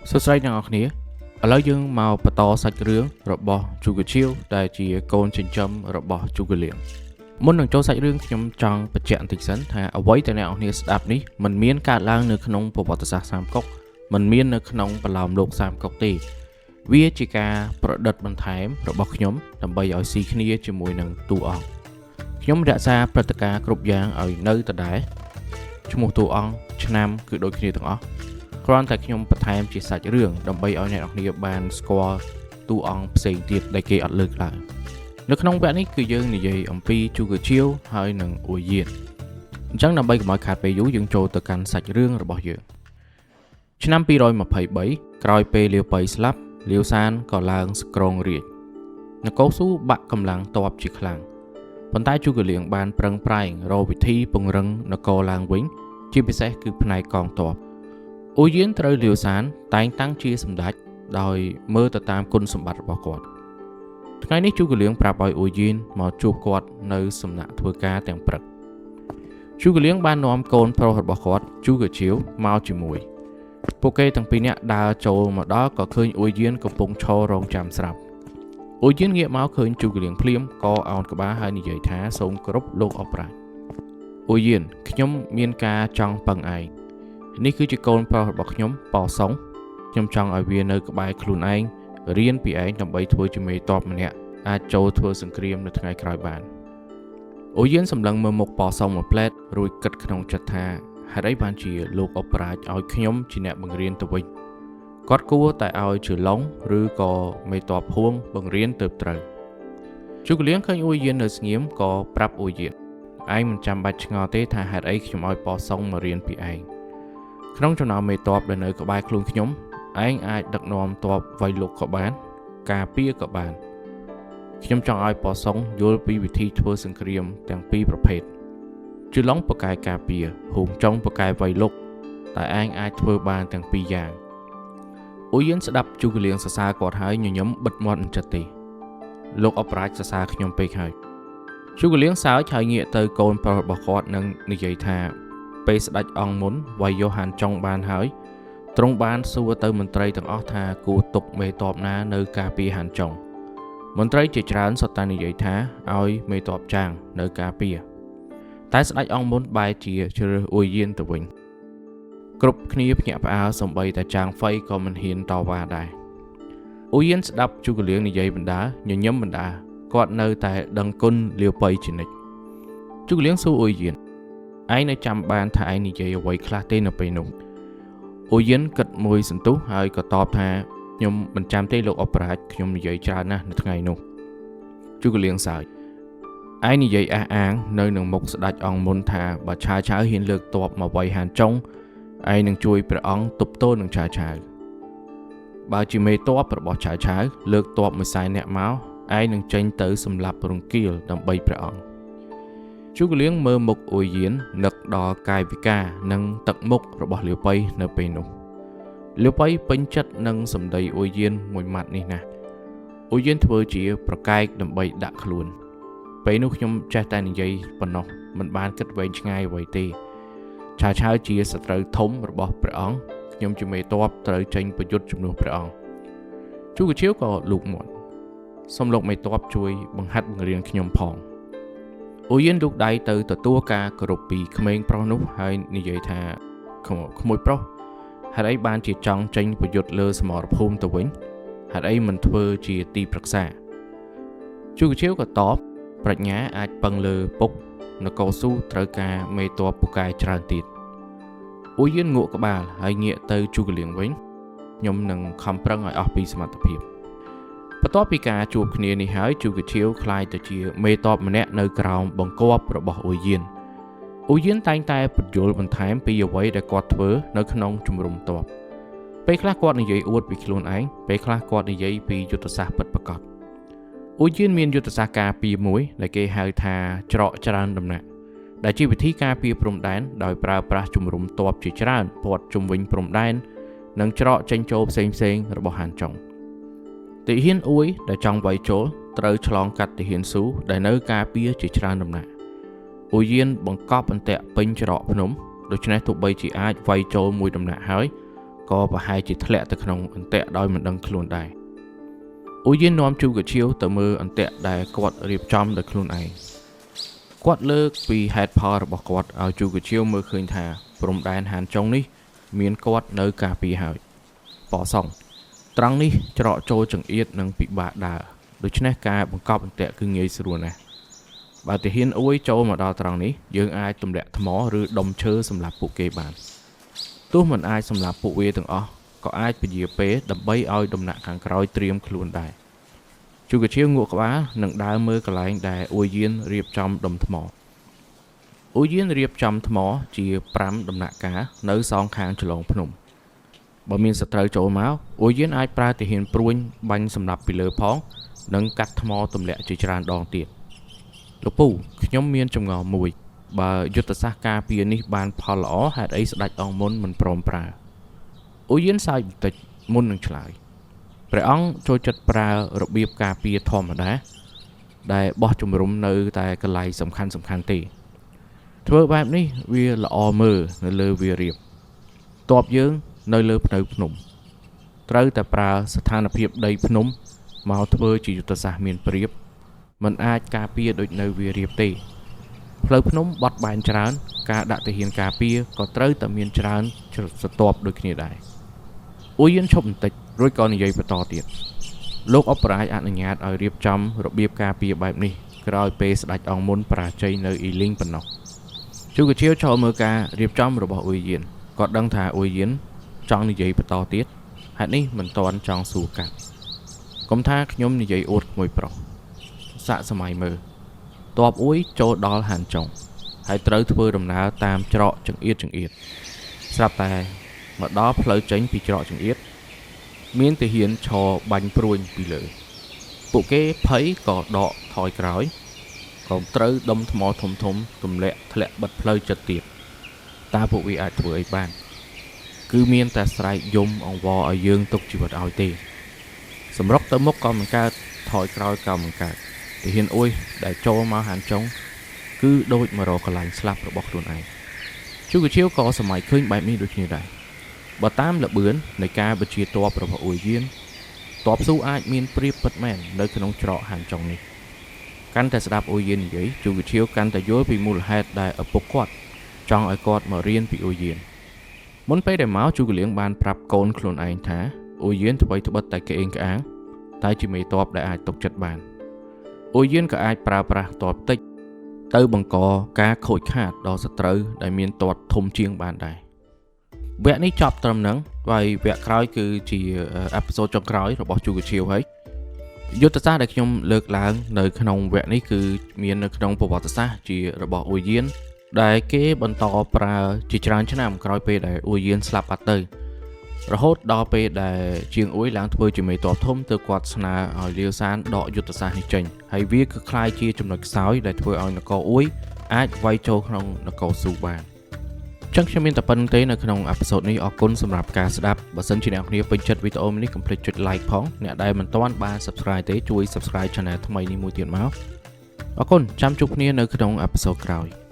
សួស្តីអ្នកនរគ្នាឥឡូវយើងមកបន្តសាច់រឿងរបស់ជូកឈៀវដែលជាកូនចិញ្ចឹមរបស់ជូកលៀងមុននឹងចូលសាច់រឿងខ្ញុំចង់បញ្ជាក់បន្តិចសិនថាអ្វីដែលអ្នកនរគ្នាស្ដាប់នេះមិនមានកើតឡើងនៅក្នុងប្រវត្តិសាស្ត្រសាមកុកមិនមាននៅក្នុងប្រឡោមលោកសាមកុកទេវាជាការប្រឌិតបន្ថែមរបស់ខ្ញុំដើម្បីឲ្យស៊ីគ្នាជាមួយនឹងតួអង្គខ្ញុំរក្សាព្រឹត្តិការណ៍គ្រប់យ៉ាងឲ្យនៅដដែលឈ្មោះតួអង្គឆ្នាំគឺដូចគ្នាទាំងអស់ គ្រាន់តែខ្ញុំបន្ថែមជាសាច់រឿងដើម្បីឲ្យអ្នកនរគ្នាបានស្គាល់តួអង្គផ្សេងទៀតដែលគេអត់លើកឡើងនៅក្នុងវគ្គនេះគឺយើងនិយាយអំពីជូកជាវហើយនិងអ៊ូយៀនអញ្ចឹងដើម្បីកុំឲ្យខាតពេលយូរយើងចូលទៅកាន់សាច់រឿងរបស់យើងឆ្នាំ223ក្រោយពេលលាវប៉ៃស្លាប់លាវសានក៏ឡើងស្ក្រងរាជនគរស៊ូបាក់កម្លាំងទ័ពជាខ្លាំងប៉ុន្តែជូកលៀងបានប្រឹងប្រែងរកវិធីពង្រឹងនគរឡើងវិញជាពិសេសគឺផ្នែកកងទ័ព អ៊ូយៀនត្រូវលាវសានតែងតាំងជាសម្ដេចដោយមើលទៅតាមគុណសម្បត្តិរបស់គាត់ថ្ងៃនេះជូកលៀងប្រាប់ឲ្យអ៊ូយៀនមកជួបគាត់នៅសំណាក់ធ្វើការទាំងព្រឹកជូកលៀងបាននាំកូនប្រុសរបស់គាត់ជូកជាវមកជាមួយពួកគេទាំងពីរនាក់ដើរចូលមកដល់ក៏ឃើញអ៊ូយៀនកំពុងឈររងចាំស្រាប់អ៊ូយៀនងាកមកឃើញជូកលៀងភ្លាមក៏អោនក្បាលហើយនិយាយថាសូមគោរពលោកអបរាជអ៊ូយៀនខ្ញុំមានការចង់ពឹងឯងនេះគឺជាកូនប្រុសរបស់ខ្ញុំប៉សុងខ្ញុំចង់ឲ្យវានៅក្បែរខ្លួនឯងរៀនពីឯងដើម្បីធ្វើជាមេតបម្នាក់អាចចូលធ្វើសង្គ្រាមនៅថ្ងៃក្រោយបានអូយៀនសម្លឹងមើលមុខប៉សុងមួយផ្លែតរួចគិតក្នុងចិត្តថាហេតុអីបានជាលោកអបរាជឲ្យខ្ញុំជាអ្នកបង្រៀនទៅវិញគាត់គួរតែឲ្យជឿឡុងឬក៏មេតបហួងបង្រៀនទៅត្រូវជូកលៀងឃើញអ៊ូយៀននៅស្ងៀមក៏ប្រាប់អ៊ូយៀនឯងមិនចាំបាច់ឆ្ងល់ទេថាហេតុអីខ្ញុំឲ្យប៉សុងមករៀនពីឯងក្នុងចំណោមមេតបដែលនៅក្បែរខ្លួនខ្ញុំឯងអាចដឹកនាំតបវៃលុកក៏បានការពារក៏បានខ្ញុំចង់ឲ្យប៉សុងយល់ពីវិធីធ្វើសង្គ្រាមទាំងពីរប្រភេទជូឡុងពកែការពារហួងចុងពកែវៃលុកតែឯងអាចធ្វើបានទាំងពីរយ៉ាងអ៊ូយៀនស្ដាប់ជូកលៀងសរសើរគាត់ហើយញញឹមបិទមាត់មិនចិត្តទេលោកអបរាជសរសើរខ្ញុំពេកហើយជូកលៀងសើចហើយងាកទៅកូនប្រុសរបស់គាត់និងនិយាយថាពេលស្ដេចអង្គមុនវាយយកហានចុងបានហើយទ្រង់បានសួរទៅមន្ត្រីទាំងអស់ថាគួរទុកមេតបណានៅការពារហានចុងមន្ត្រីជាច្រើនសុទ្ធតែនិយាយថាឲ្យមេតបចាងនៅការពារតែស្ដេចអង្គមុនបែរជាជ្រើសអ៊ុយយៀនទៅវិញគ្រប់គ្នាភ្ញាក់ផ្អើលសំបីតែចាងហ្វៃក៏មិនហ៊ានតវ៉ាដែរអ៊ុយយៀនស្ដាប់ជូកលៀងនិយាយបណ្ដាញញឹមបណ្ដាគាត់នៅតែដឹងគុណលាវប៉ៃជានិច្ចជូកលៀងសួរអ៊ុយយៀនឯងនៅចាំបានថាឯងនិយាយអ្វីខ្លះទេនៅពេលនោះអ៊ូយៀនគិតមួយសន្ទុះហើយក៏តបថាខ្ញុំមិនចាំទេលោកអបរាជខ្ញុំនិយាយច្រើនណាស់នៅថ្ងៃនោះជូកលៀងសើចឯងនិយាយអះអាងនៅនឹងមុខស្ដេចអង្គមុនថាបើឆាវឆាវហ៊ានលើកទ័ពមកវាយហានចុងឯងនឹងជួយព្រះអង្គទប់ទល់នឹងឆាវឆាវបើជាមេទ័ពរបស់ឆាវឆាវលើកទ័ពមួយសែននាក់មកឯងនឹងចេញទៅសម្លាប់រង្គាលដើម្បីព្រះអង្គជូកលៀងមើលមុខអ៊ុយយៀននឹកដល់កាយវិការនិងទឹកមុខរបស់លាវប៉ៃនៅពេលនោះលាវប៉ៃពេញចិត្តនឹងសម្ដីអ៊ុយយៀនមួយម៉ាត់នេះណាស់អ៊ុយយៀនធ្វើជាប្រកែកដើម្បីដាក់ខ្លួនពេលនោះខ្ញុំចេះតែនិយាយប៉ុណ្ណោះមិនបានគិតវែងឆ្ងាយអ្វីទេឆាវឆាវជាសត្រូវធំរបស់ព្រះអង្គខ្ញុំជាមេទ័ពត្រូវចេញប្រយុទ្ធជំនួសព្រះអង្គជូកឈៀវក៏លូកមាត់សូមលោកមេទ័ពជួយបង្ហាត់បង្រៀនខ្ញុំផងអ៊ូយៀនលូកដៃទៅទទួលការគោរពពីក្មេងប្រុសនោះហើយនិយាយថាក្មួយប្រុសហេតុអីបានជាចង់ចេញប្រយុទ្ធលើសមរភូមិទៅវិញហេតុអីមិនធ្វើជាទីប្រឹក្សាជូកឈៀវក៏តបប្រាជ្ញាអាចពឹងលើពុកនគរស៊ូត្រូវការមេទ័ពពូកែច្រើនទៀតអ៊ូយៀនងក់ក្បាលហើយងាកទៅជូកលៀងវិញខ្ញុំនឹងខំប្រឹងឲ្យអស់ពីសមត្ថភាពបន្ទាប់ពីការជួបគ្នានេះហើយជូកឈៀវក្លាយទៅជាមេតបម្នាក់នៅក្រោមបង្គាប់របស់អ៊ុយយៀនអ៊ុយយៀនតែងតែពន្យល់បន្ថែមពីអ្វីដែលគាត់ធ្វើនៅក្នុងជំរំទ័ពពេលខ្លះគាត់និយាយអួតពីខ្លួនឯងពេលខ្លះគាត់និយាយពីយុទ្ធសាស្ត្រពិតប្រាកដអ៊ុយយៀនមានយុទ្ធសាស្ត្រការពារមួយដែលគេហៅថាច្រកច្រើនដំណាក់ដែលជាវិធីការពារព្រំដែនដោយប្រើប្រាស់ជំរំទ័ពជាច្រើនព័ទ្ធជុំវិញព្រំដែននិងច្រកចេញចូលផ្សេងៗរបស់ហានចុងទាហានអ៊ុយដែលចង់វាយចូលត្រូវឆ្លងកាត់ទាហានស៊ូដែលនៅការពារជាច្រើនដំណាក់អ៊ុយយៀនបង្កប់អន្ទាក់ពេញច្រកភ្នំដូច្នេះទោះបីជាអាចវាយចូលមួយដំណាក់ហើយ ក៏ប្រហែលជាធ្លាក់ទៅក្នុងអន្ទាក់ដោយមិនដឹងខ្លួនដែរអ៊ូយៀននាំជូកឈៀវទៅមើលអន្ទាក់ដែលគាត់រៀបចំដោយខ្លួនឯងគាត់លើកពីហេតុផលរបស់គាត់ឲ្យជូកឈៀវមើលឃើញថាព្រំដែនហានចុងនេះមានគាត់នៅការពារហើយប៉សុងត្រង់នេះច្រកចូលចង្អៀតនិងពិបាកដើរដូច្នេះការបង្កប់អន្ទាក់គឺងាយស្រួលណាស់បើទាហានអួយចូលមកដល់ត្រង់នេះយើងអាចទម្លាក់ថ្មឬដុំឈើសម្រាប់ពួកគេបានទោះមិនអាចសម្លាប់ពួកវាទាំងអស់ក៏អាចពជាពេលដើម្បីឲ្យដំណាក់ខាងក្រោយត្រៀមខ្លួនដែរជូកជាងក់ក្បាលនិងដើរមើលកន្លែងដែលអ៊ួយយានរៀបចំដុំថ្មអ៊ួយយានរៀបចំថ្មជា5ដំណាក់កាលនៅសងខាងចលងភ្នំបើមានសត្រូវចូលមកអ៊ួយយានអាចប្រើទាហានព្រួញបាញ់សម្លាប់ពីលើផងនិងកាត់ថ្មទម្លាក់ជាច្រើនដងទៀតលោកពូខ្ញុំមានចម្ងល់មួយបើយុទ្ធសាស្ត្រការពារនេះបានផលល្អហេតុអីស្ដេចអង្គមុនមិនព្រមប្រើអ៊ូយៀនសើចបន្តិចមុននឹងឆ្លើយព្រះអង្គចូលចិត្តប្រើរបៀបការពារធម្មតាដែលបោះជំរំនៅតែកន្លែងសំខាន់សំខាន់ទេធ្វើបែបនេះវាល្អមើលនៅលើវារៀបតបយើងនៅលើផ្លូវភ្នំត្រូវតែប្រើស្ថានភាពដីភ្នំមកធ្វើជាយុទ្ធសាស្ត្រមានប្រៀបមិនអាចការពារដូចនៅវារៀបទេផ្លូវភ្នំបត់បែនច្រើនការដាក់ទាហានការពារក៏ត្រូវតែមានច្រើនស្រទាប់ដូចគ្នាដែរអ៊ូយៀនឈប់បន្តិចរួចក៏និយាយបន្តទៀតលោកអបរាជអនុញ្ញាតឲ្យរៀបចំរបៀបការពារបែបនេះក្រោយពេលស្ដេចអង្គមុនបរាជ័យនៅអ៊ីលីងប៉ុណ្ណោះជូកជាវចូលមើលការរៀបចំរបស់អ៊ូយៀនគាត់ដឹងថាអ៊ូយៀនចង់និយាយបន្តទៀតហេតុនេះមិនទាន់ចង់សួរកាត់កុំថាខ្ញុំនិយាយអួតក្មួយប្រុសសាកសម័យមើលតបអ៊ុយចូលដល់ហានចុងហើយត្រូវធ្វើដំណើរតាមច្រកចង្អៀតចង្អៀតស្រាប់តែមកដល់ផ្លូវចេញពីច្រកចង្អៀតមានទាហានឈរបាញ់ព្រួញពីលើពួកគេភ័យក៏ដកថយក្រោយក៏ត្រូវដុំថ្មធំធំទម្លាក់ធ្លាក់បិទផ្លូវចិត្តទៀតតើពួកវាអាចធ្វើអីបានគឺមានតែស្រែកយំអង្វរឲ្យយើងទុកជីវិតឲ្យទេសម្រុកទៅមុខក៏មិនកើតថយក្រោយក៏មិនកើតទាហានអ៊ុយដែលចូលមកហានចុងគឺដូចមករកកន្លែងស្លាប់របស់ខ្លួនឯងជូកជាវក៏សម័យឃើញបែបនេះដូចគ្នាដែរបើតាមល្បឿននៃការបញ្ជាទ័ពរបស់អ៊ុយយានទ័ពស៊ូអាចមានប្រៀបពិតមែននៅក្នុងច្រកហានចុងនេះកាន់តែស្ដាប់អ៊ុយយាននិយាយជូកជាវកាន់តែយល់ពីមូលហេតុដែលឪពុកគាត់ចង់ឲ្យគាត់មករៀនពីអ៊ុយយានមុនពេលដែលមកជូកលៀងបានប្រាប់កូនខ្លួនឯងថាអ៊ុយយានថ្មីត្បិតតែគេអេងក្អាងតែជាមេទ័ពដែលអាចទុកចិត្តបានអ៊ុយយានក៏អាចប្រើប្រាស់ទ័ពតិចទៅបង្កការខូចខាតដល់សត្រូវដែលមានទ័ពធំជាងបានដែរវគ្គនេះចប់ត្រឹមហ្នឹងហើយវគ្គក្រោយគឺជាអេពីសូតចុងក្រោយរបស់ជូកឈៀវហើយយុទ្ធសាស្ត្រដែលខ្ញុំលើកឡើងនៅក្នុងវគ្គនេះគឺមាននៅក្នុងប្រវត្តិសាស្ត្រជារបស់អ៊ុយយានដែលគេបន្តប្រើជាច្រើនឆ្នាំក្រោយពេលដែលអ៊ុយយានស្លាប់បាត់ទៅរហូតដល់ពេលដែលជាងអ៊ុយឡើងធ្វើជាមេទ័ពធំទើបគាត់ស្នើឲ្យលាវសានដកយុទ្ធសាស្ត្រនេះចេញហើយវាគឺក្លាយជាចំណុចខ្សោយដែលធ្វើឲ្យនគរអ៊ុយអាចវាយចូលក្នុងនគរស៊ូបានចឹងខ្ញុំមានតែប៉ុណ្្នឹងទេនៅក្នុងអេពីសូតនេះអរគុណសម្រាប់ការស្ដាប់បើសិនជាអ្នកគ្នាពេញចិត្តវីដេអូនេះកុំភ្លេចចុច like ផងអ្នកដែលមិនទាន់បាន Subscribe ទេជួយ Subscribe Channel ថ្មីនេះមួយទៀតមកអរគុណចាំជួបគ្នានៅក្នុងអេពីសូតក្រោយ។